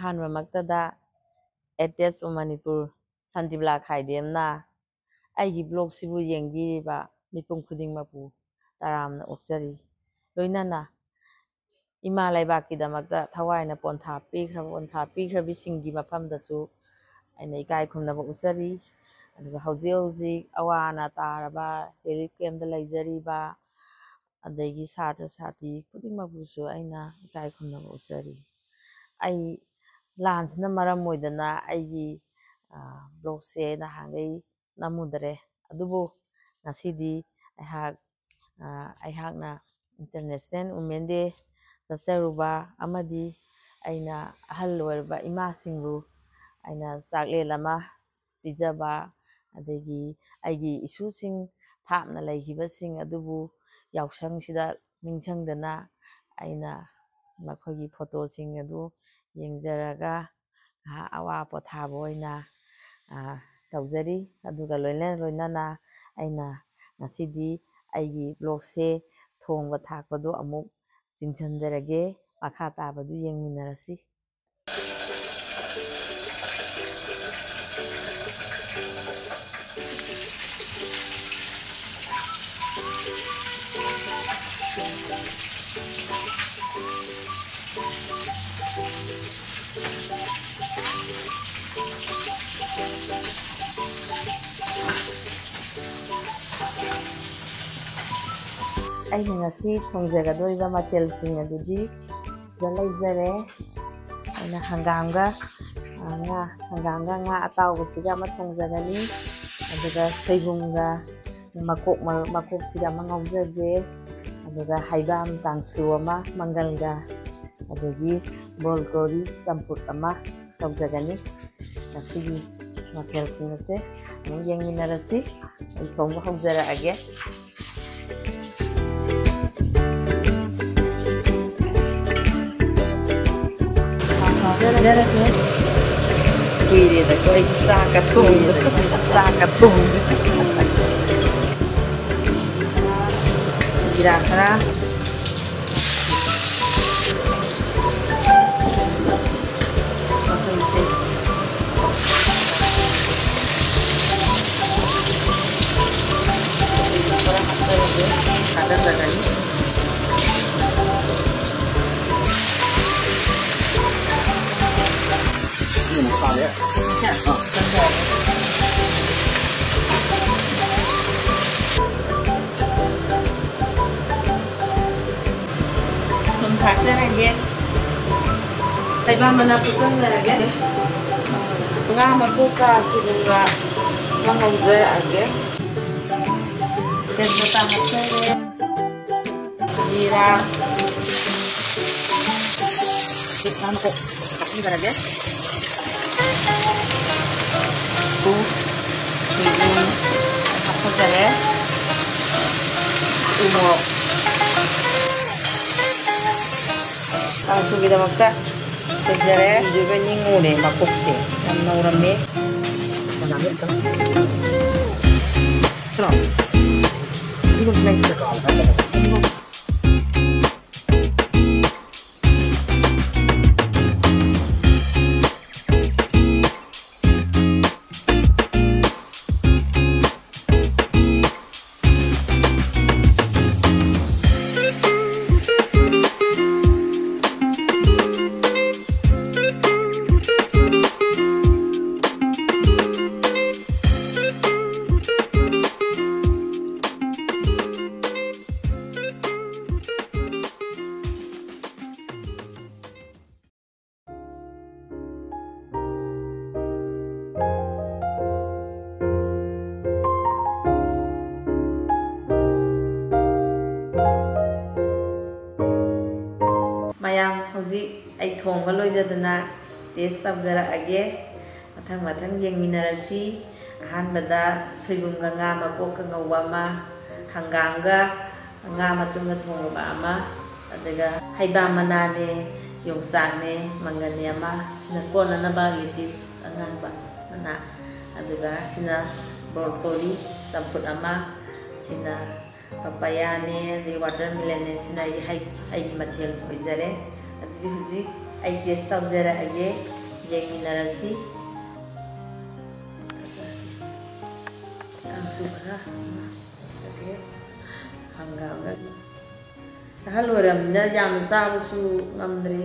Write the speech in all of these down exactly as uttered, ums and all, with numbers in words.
ꯑꯍꯥꯟꯕꯃꯛꯇꯗ ꯑꯦꯗꯦꯁ of Manipur ꯁꯟꯇꯤꯕꯂꯥ ꯈꯥꯏꯗꯦꯝꯅ ꯑꯩꯒꯤ ꯕ꯭ꯂꯣꯒꯁꯤꯕꯨ ꯌꯦꯡꯕꯤꯔꯤꯕ ꯃꯤꯄꯨꯝ ꯈꯨꯗꯤꯡꯃꯛꯄꯨ ꯇꯔꯥꯝꯅ ꯑꯣꯛꯆꯔꯤ꯫ ꯂꯣꯏꯅꯅ ꯏꯃꯥ ꯂꯩꯕꯥꯛꯀꯤꯗꯃꯛꯇ ꯊꯋꯥꯏꯅ ꯄꯣꯟꯊꯥ ꯄꯤꯈ꯭ꯔꯕ, ꯄꯣꯟꯊꯥ ꯄꯤꯈ꯭ꯔꯕꯤꯁꯤꯡꯒꯤ ꯃꯐꯝꯗꯁꯨ ꯑꯩꯅ ꯏꯀꯥꯏ ꯈꯨꯝꯅꯕ ꯎꯠꯆꯔꯤ꯫ ꯑꯗꯨꯒ ꯍꯧꯖꯤꯛ ꯍꯧꯖꯤꯛ ꯑꯋꯥ ꯑꯅꯥ ꯇꯥꯔꯕ, ꯔꯤꯂꯤꯐ ꯀꯦꯝꯞꯇ ꯂꯩꯖꯔꯤꯕ, ꯑꯗꯒꯤ ꯁꯥꯇ꯭ꯔ ꯁꯥꯇ꯭ꯔꯤ ꯈꯨꯗꯤꯡꯃꯛꯄꯨꯁꯨ ꯑꯩꯅ ꯏꯀꯥꯏ ꯈꯨꯝꯅꯕ ꯎꯠꯆꯔꯤ꯫ ꯑꯩ ꯂꯥꯟꯁꯤꯅ ꯃꯔꯝ ꯑꯣꯏꯗꯅ ꯑꯩꯒꯤ, ꯑ, ꯕ꯭ꯂꯣꯒꯁꯦ ꯅꯍꯥꯟꯈꯩ ꯅꯝꯃꯨꯗꯔꯦ꯫ ꯑꯗꯨꯕꯨ ꯉꯁꯤꯗꯤ ꯑꯩꯍꯥꯛ, ꯑ, ꯑꯩꯍꯥꯛꯅ ꯏꯟꯇꯔꯅꯦꯁꯅꯦꯜ ꯋꯨꯃꯦꯟ ꯗꯦ ꯆꯠꯆꯔꯨꯕ ꯑꯃꯗꯤ ꯑꯩꯅ ꯑꯍꯜ ꯑꯣꯏꯔꯕ ꯏꯃꯥꯁꯤꯡꯕꯨ ꯑꯩꯅ ꯆꯥꯛꯂꯦꯟ ꯑꯃ ꯄꯤꯖꯕ, ꯑꯗꯒꯤ ꯑꯩꯒꯤ ꯏꯁꯨꯁꯤꯡ ꯊꯥꯞꯅ ꯂꯩꯈꯤꯕꯁꯤꯡ ꯑꯗꯨꯕꯨ ꯌꯥꯎꯁꯪꯁꯤꯗ ꯅꯤꯡꯁꯤꯡꯗꯅ ꯑꯩꯅ ꯃꯈꯣꯏꯒꯤ ꯐꯣꯇꯣꯁꯤꯡ ꯑꯗꯨ ꯌꯦꯡꯖꯔꯒ ꯉꯥꯏꯍꯥꯛ ꯑꯋꯥ ꯄꯣꯊꯥꯕ ꯑꯣꯏꯅ, ꯑ, ꯇꯧꯖꯔꯤ꯫ ꯑꯗꯨꯒ ꯂꯣꯏꯅ ꯂꯣꯏꯅꯅ ꯑꯩꯅ ꯉꯁꯤꯗꯤ ꯑꯩꯒꯤ ꯕ꯭ꯂꯣꯒꯁꯦ ꯊꯣꯡꯕ ꯊꯥꯛꯄꯗꯨ ꯑꯃꯨꯛ ꯆꯤꯡꯁꯤꯟꯖꯔꯒꯦ꯫ ꯃꯈꯥ ꯇꯥꯕꯗꯨ ꯌꯦꯡꯃꯤꯟꯅꯔꯁꯤ꯫ ꯑꯩꯅ ꯉꯁꯤ ꯊꯣꯡꯖꯒꯗꯧꯔꯤꯕ ꯃꯊꯦꯜꯁꯤꯡ ꯑꯗꯨꯗꯤ ꯁꯤꯗ ꯂꯩꯖꯔꯦ꯫ ꯑꯩꯅ ꯍꯪꯒꯥꯝꯒ, ꯑ, ꯉꯥ, ꯍꯪꯒꯥꯝꯒ ꯉꯥ ꯑꯇꯥꯎꯕꯁꯤꯒ ꯑꯃ ꯊꯣꯡꯖꯒꯅꯤ꯫ ꯑꯗꯨꯒ ꯁꯣꯏꯕꯨꯝꯒ ꯃꯀꯣꯛ, ꯃꯀꯣꯛꯁꯤꯒ ꯑꯃ ꯉꯧꯖꯒꯦ꯫ ꯑꯗꯨꯒ ꯍꯩꯕꯥꯝ ꯀꯥꯡꯁꯨ ꯑꯃ ꯃꯪꯒꯜꯒ, ꯑꯗꯒꯤ ꯕ꯭ꯔꯣꯀꯣꯂꯤ ꯆꯝꯐꯨꯠ ꯑꯃ ꯇꯧꯖꯒꯅꯤ꯫ ꯉꯁꯤꯒꯤ ꯃꯊꯦꯜꯁꯤꯡ ꯑꯁꯦ ꯑꯃꯨꯛ ꯌꯦꯡꯃꯤꯟꯅꯔꯁꯤ꯫ ꯑꯩ ꯊꯣꯡꯕ ꯍꯧꯖꯔꯛꯑꯒꯦ꯫ ꯀꯨꯏꯔꯦꯗꯀꯣ ꯑꯩ ꯆꯥꯛꯀ ꯊꯣꯡꯗ, ꯆꯥꯛꯀ ꯊꯣꯡꯗ꯫ ꯖꯤꯔꯥ ꯈꯔ꯫ ꯊꯥꯗꯖꯒꯅꯤ꯫ ꯁꯤꯅ ꯑꯃꯨꯛ ꯁꯥꯔꯦ꯫ ꯊꯨꯝ ꯊꯥꯛꯆꯔꯒꯦ꯫ ꯍꯩꯕꯥ ꯃꯅꯥ ꯐꯨꯠꯆꯟꯖꯔꯒꯦ꯫ ꯉꯥ ꯃꯀꯣꯛꯀ ꯁꯣꯏꯕꯨꯝꯒ ꯑꯃ ꯉꯧꯖꯔꯛꯑꯒꯦ꯫ ꯇꯦꯖꯄꯇꯥ ꯍꯥꯞꯆꯔꯦ꯫ ꯖꯤꯔꯥ꯫ ꯉꯥ ꯃꯀꯣꯛ ꯍꯥꯞꯆꯤꯟꯖꯔꯒꯦ꯫ ꯎ, ꯁꯣꯏꯕꯨꯝ ꯍꯥꯞꯆꯔꯦ꯫ ꯎ ꯃꯣꯔꯣꯛ꯫ ꯀꯥꯡꯁꯨꯒꯤꯗꯃꯛꯇ ꯁꯦꯝꯖꯔꯦ꯫ ꯁꯤꯗꯣꯏꯕ ꯅꯤꯡꯉꯨꯔꯦ ꯃꯀꯣꯛꯁꯦ꯫ ꯌꯥꯝ ꯅꯧꯔꯝꯃꯦ꯫ ꯃꯌꯥꯝ, ꯍꯧꯖꯤꯛ ꯑꯩ ꯊꯣꯡꯕ ꯂꯣꯏꯖꯗꯅ ꯇꯦꯁ ꯇꯧꯖꯔꯛꯑꯒꯦ꯫ ꯃꯊꯪ ꯃꯊꯪ ꯌꯦꯡꯃꯤꯟꯅꯔꯁꯤ꯫ ꯑꯍꯥꯟꯕꯗ ꯁꯣꯏꯕꯨꯝꯒ ꯉꯥ ꯃꯀꯣꯛꯀ ꯉꯧꯕ ꯑꯃ, ꯍꯪꯒꯥꯝꯒ ꯉꯥ ꯃꯇꯨꯝꯒ ꯊꯣꯡꯕ ꯑꯃ, ꯑꯗꯨꯒ ꯍꯩꯕꯥ ꯃꯅꯥꯅꯦ, ꯌꯣꯡꯆꯥꯛꯅꯦ, ꯃꯪꯒꯟꯅꯦ ꯑꯃ, ꯁꯤꯅ ꯀꯣꯟꯅꯅꯕ ꯂꯤꯇꯤꯁ ꯑꯉꯥꯡꯕ ꯃꯅꯥ, ꯑꯗꯨꯒ ꯁꯤꯅ ꯕ꯭ꯔꯣꯀꯣꯂꯤ ꯆꯝꯐꯨꯠ ꯑꯃ, ꯁꯤꯅ ꯄꯄꯌꯥꯅꯦ, ꯑꯗꯩ ꯋꯥꯇꯔꯃꯦꯂꯟꯅꯦ, ꯁꯤꯅ ꯑꯩꯒꯤ ꯍꯩ, ꯑꯩꯒꯤ ꯃꯊꯦꯜ ꯑꯣꯏꯖꯔꯦ꯫ ꯑꯗꯨꯗꯤ ꯍꯧꯖꯤꯛ ꯑꯩ ꯇꯦꯁ ꯇꯧꯖꯔꯛꯑꯒꯦ, ꯌꯦꯡꯃꯤꯟꯅꯔꯁꯤ꯫ ꯀꯥꯡꯁꯨ ꯈꯔ ꯑꯃ ꯍꯥꯞꯆꯒꯦ꯫ ꯍꯪꯒꯥꯝꯒ ꯑꯍꯜ ꯑꯣꯏꯔꯕꯅꯤꯅ ꯌꯥꯝꯅ ꯆꯥꯕꯁꯨ ꯉꯝꯗ꯭ꯔꯦ꯫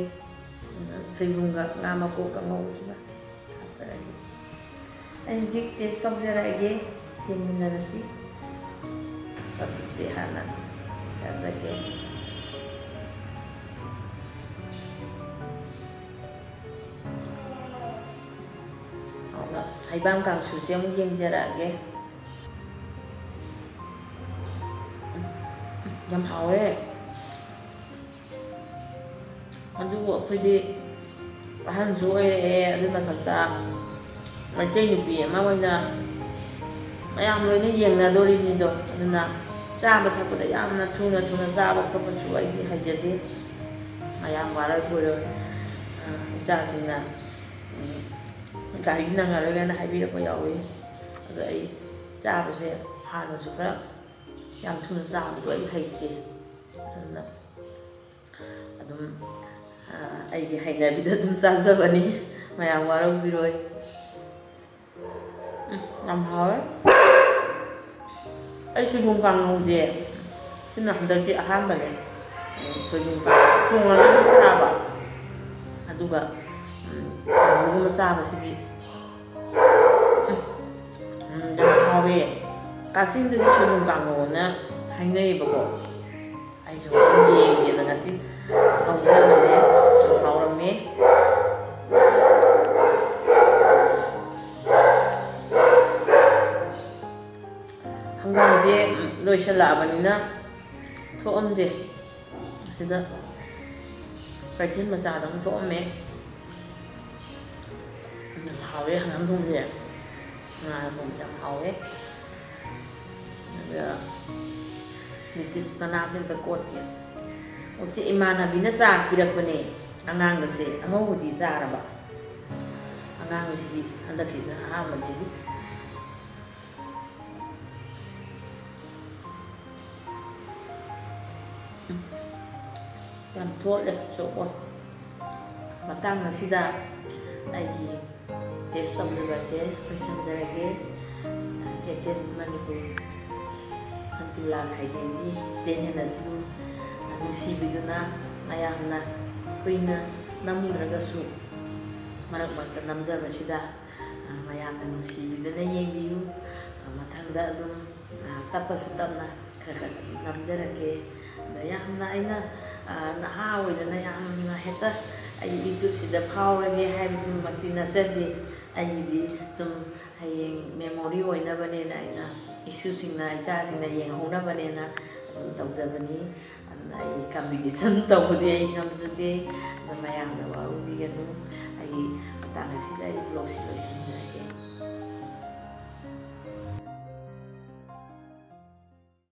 ꯑꯗꯨꯅ ꯁꯣꯏꯕꯨꯝꯒ ꯉꯥ ꯃꯀꯣꯛꯀ ꯉꯧꯕꯁꯤꯒ ꯍꯥꯞꯆꯔꯒꯦ꯫ ꯑꯩ ꯍꯧꯖꯤꯛ ꯇꯦꯁ ꯇꯧꯖꯔꯛꯑꯒꯦ, ꯌꯦꯡꯃꯤꯟꯅꯔꯁꯤ꯫ ꯆꯐꯨꯁꯦ ꯍꯥꯟꯅ ꯆꯥꯖꯒꯦ꯫ ꯍꯩꯕꯥꯝ ꯀꯥꯡꯁꯨꯁꯦ ꯑꯃꯨꯛ ꯌꯦꯡꯖꯔꯛꯑꯒꯦ꯫ ꯌꯥꯝ ꯍꯥꯎꯋꯦ꯫ ꯑꯗꯨꯕꯨ ꯑꯩꯈꯣꯏꯗꯤ ꯑꯍꯟꯁꯨ ꯑꯣꯏꯔꯛꯑꯦ, ꯑꯗꯨ ꯃꯊꯛꯇ ꯃꯩꯇꯩ ꯅꯨꯄꯤ ꯑꯃ ꯑꯣꯏꯅ ꯃꯌꯥꯝ ꯂꯣꯏꯅ ꯌꯦꯡꯅꯗꯣꯔꯤꯕꯅꯤꯗꯣ꯫ ꯑꯗꯨꯅ ꯆꯥꯕ ꯊꯛꯄꯗ ꯌꯥꯝꯅ ꯊꯨꯅ ꯊꯨꯅ ꯆꯥꯕ ꯈꯣꯠꯄꯁꯨ ꯑꯩꯗꯤ ꯍꯩꯖꯗꯦ꯫ ꯃꯌꯥꯝ ꯋꯥꯔꯣꯏ ꯄꯨꯔꯣꯏ, ꯑ, ꯏꯆꯥꯁꯤꯡꯅ, ꯎꯝ, ꯒꯥꯔꯤ ꯅꯪꯉꯔꯣꯏ ꯍꯥꯏꯅ ꯍꯥꯏꯕꯤꯔꯛꯄ ꯌꯥꯎꯏ꯫ ꯑꯗꯣ ꯑꯩ ꯆꯥꯕꯁꯦ ꯍꯥꯟꯅꯁꯨ ꯈꯔ ꯌꯥꯝ ꯊꯨꯅ ꯆꯥꯕꯗꯣ ꯑꯩ ꯍꯩꯇꯦ꯫ ꯑꯗꯨꯅ ꯑꯗꯨꯝ, ꯑ, ꯑꯩꯒꯤ ꯍꯩꯅꯕꯤꯗ ꯑꯗꯨꯝ ꯆꯥꯖꯕꯅꯤ꯫ ꯃꯌꯥꯝ ꯋꯥꯔꯧꯕꯤꯔꯣꯏ꯫ ꯎꯝ, ꯌꯥꯝ ꯍꯥꯎꯋꯦ꯫ ꯑꯩ ꯁꯣꯏꯕꯨꯝ ꯀꯥꯡꯉꯧꯁꯦ ꯁꯤꯅ ꯍꯟꯗꯛꯀꯤ ꯑꯍꯥꯟꯕꯅꯦ꯫ ꯎꯝ, ꯁꯣꯏꯕꯨꯝ ꯀꯥꯡꯉꯧ ꯊꯣꯡꯉꯒ ꯆꯥꯕ꯫ ꯑꯗꯨꯒ, ꯎꯝ, ꯀꯥꯡꯉꯧꯒꯨꯝꯕ ꯆꯥꯕꯁꯤꯗꯤ, ꯎꯝ, ꯎꯝ, ꯌꯥꯝ ꯍꯥꯎꯋꯦ꯫ ꯀꯛꯆꯤꯡꯗꯗꯤ ꯁꯣꯏꯕꯨꯝ ꯀꯥꯡꯉꯧꯅ ꯍꯥꯏꯅꯩꯌꯦꯕꯀꯣ꯫ ꯑꯩꯁꯨ ꯑꯗꯨꯝ ꯌꯦꯡꯒꯦꯅ ꯉꯁꯤ ꯉꯧꯖꯕꯅꯦ꯫ ꯌꯥꯝ ꯍꯥꯎꯔꯝꯃꯦ꯫ ꯍꯪꯒꯥꯝꯁꯦ ꯂꯣꯏꯁꯤꯜꯂꯛꯑꯕꯅꯤꯅ ꯊꯣꯛꯑꯝꯗꯦ꯫ ꯁꯤꯗ ꯀꯩꯊꯦꯜ ꯃꯆꯥꯗ ꯑꯃ ꯊꯣꯛꯑꯝꯃꯦ꯫ ꯌꯥꯝ ꯍꯥꯎꯋꯦ ꯍꯪꯒꯥꯝ ꯊꯣꯡꯕꯁꯦ꯫ ꯉꯥ ꯊꯣꯡꯕꯁꯦ ꯌꯥꯝ ꯍꯥꯎꯋꯦ꯫ ꯑꯗꯨꯒ ꯂꯤꯇꯤꯁ ꯃꯅꯥꯁꯦ ꯑꯝꯇ ꯀꯣꯠꯀꯦ꯫ ꯑꯣ, ꯁꯤ ꯏꯃꯥꯟꯅꯕꯤꯅ ꯆꯥ ꯄꯤꯔꯛꯄꯅꯦ꯫ ꯑꯉꯥꯡꯕꯁꯦ, ꯑꯉꯧꯕꯗꯤ ꯆꯥꯔꯕ? ꯑꯉꯥꯡꯕꯁꯤꯗꯤ ꯍꯟꯗꯛꯀꯤꯁꯤꯅ ꯑꯍꯥꯟꯕꯅꯦ꯫ ꯌꯥꯝ ꯊꯣꯠꯂꯦ, ꯁꯣꯛꯑꯣ꯫ ꯃꯇꯥꯡ ꯑꯁꯤꯗ ꯑꯩꯒꯤ ꯇꯦꯁ ꯇꯧꯖꯕꯁꯦ ꯂꯣꯏꯁꯤꯟꯖꯔꯒꯦ꯫ ꯍꯦꯇꯦꯁ ꯃꯅꯤꯄꯨꯔ ꯇꯤꯂꯥ ꯈꯥꯏꯗꯦꯝꯒꯤ ꯆꯦꯅꯦꯜ ꯑꯁꯤꯕꯨ ꯅꯨꯡꯁꯤꯕꯤꯗꯨꯅ ꯃꯌꯥꯝꯅ ꯀꯨꯏꯅ ꯅꯝꯗ꯭ꯔꯒꯁꯨ ꯃꯔꯛ ꯃꯔꯛꯇ ꯅꯝꯖꯕꯁꯤꯗ ꯃꯌꯥꯝꯅ ꯅꯨꯡꯁꯤꯕꯤꯗꯨꯅ ꯌꯦꯡꯕꯤꯌꯨ꯫ ꯃꯊꯪꯗ ꯑꯗꯨꯝ ꯇꯞꯄꯁꯨ ꯇꯞꯅ ꯈꯔ ꯈꯔ ꯑꯗꯨꯝ ꯅꯝꯖꯔꯛꯀꯦ꯫ ꯑꯗ ꯌꯥꯝꯅ ꯑꯩꯅ ꯅꯍꯥ ꯑꯣꯏꯗꯅ ꯌꯥꯝꯅ ꯍꯦꯛꯇ ꯑꯩ ꯌꯨꯇ꯭ꯌꯨꯕꯁꯤꯗ ꯐꯥꯎꯔꯒꯦ ꯍꯥꯏꯕꯗꯨꯃꯛꯇꯤ ꯅꯠꯆꯗꯦ꯫ ꯑꯩꯒꯤꯗꯤ ꯁꯨꯝ ꯍꯌꯦꯡ ꯃꯦꯃꯣꯔꯤ ꯑꯣꯏꯅꯕꯅꯦꯅ ꯑꯩꯅ ꯏꯁꯨꯁꯤꯡꯅ ꯏꯆꯥꯁꯤꯡꯅ ꯌꯦꯡꯍꯧꯅꯕꯅꯦꯅ ꯑꯗꯨꯝ ꯇꯧꯖꯕꯅꯤ꯫ ꯑꯗꯨꯅ ꯑꯩ ꯀꯝꯄꯤꯇꯤꯁꯟ ꯇꯧꯕꯗꯤ ꯑꯩ ꯉꯝꯖꯗꯦ꯫ ꯑꯗꯣ ꯃꯌꯥꯝꯅ ꯋꯥꯔꯧꯕꯤꯒꯅꯨ꯫ ꯑꯩ ꯃꯇꯥꯡ ꯑꯁꯤꯗ ꯑꯩ ꯕ꯭ꯂꯣꯒꯁꯤ ꯂꯣꯏꯁꯤꯟꯖꯔꯒꯦ꯫